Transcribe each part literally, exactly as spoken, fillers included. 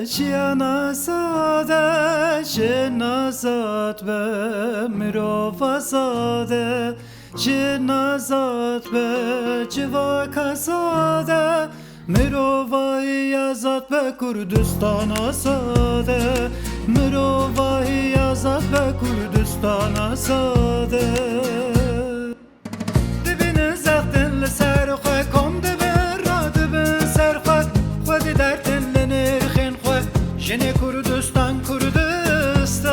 Çiyana sade, jin azad be, mirov azad e. Jin azad be, civak azad e. Mirovahî azad be, Kurdistan azad e. Mirovahî azad be, Kurdistan azad e. Dibînin zextin li ser xwe, kom dibin radibin ser xwe, xwedî dertin li nirxên xwe, jinê Kurdistan, Kurdistan.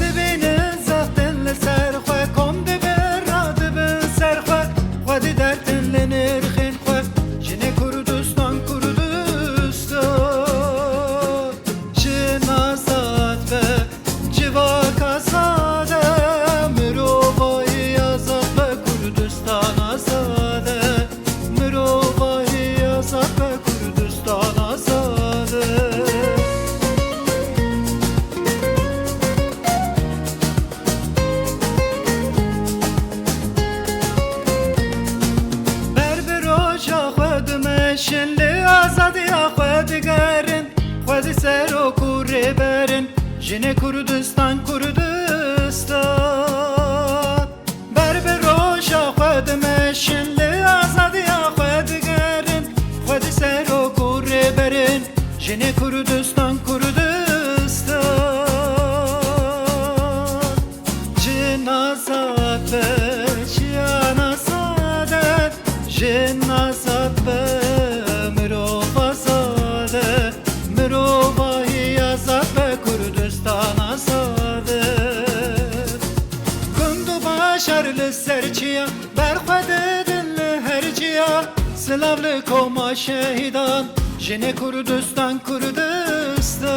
Dibînin zextin li ser xwe, kom dibin radibin ser xwe, xwedî dertin li nirxên xwe, jinê Kurdistan, Kurdistan. Jin azad be, civak azad e, mirovahî azad be, Kurdistan azad e. Mirovahî azad be, Kurdistan azad e. Ber bi roja xwe dimeşin, li azadiya xwe digerin. Xwedî serok û rêberin, jinê Kurdistan, Kurdistan. Ber bi roja xwe dimeşin, li azadiya xwe digerin. Xwedî serok û rêberin, jinê Kurdistan, Kurdistan. Jin azad be, jiyan azad e. Jin azad be, mirov azad e. Mirovahî azad be, Kurdistan azad e. Gund û bajar li ser çiya, ber xwe didin li her ciya. Silav li koma şehîdan, jinê Kurdistan, Kurdistan.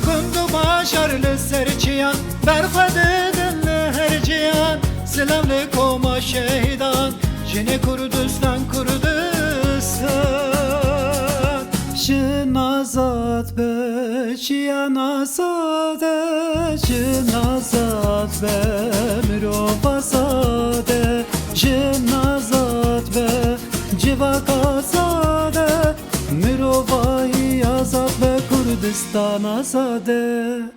Gund û bajar li ser çiyan, ber xwe didin li her ciyan. Silav li koma şehîdan, jinê Kurdistan, Kurdistan. Jin azad be, jiyan azad e. Jin azad be, mirov azad e. Jin azad be, civak azad e. Mirovahî azad be, Kurdistan azad e.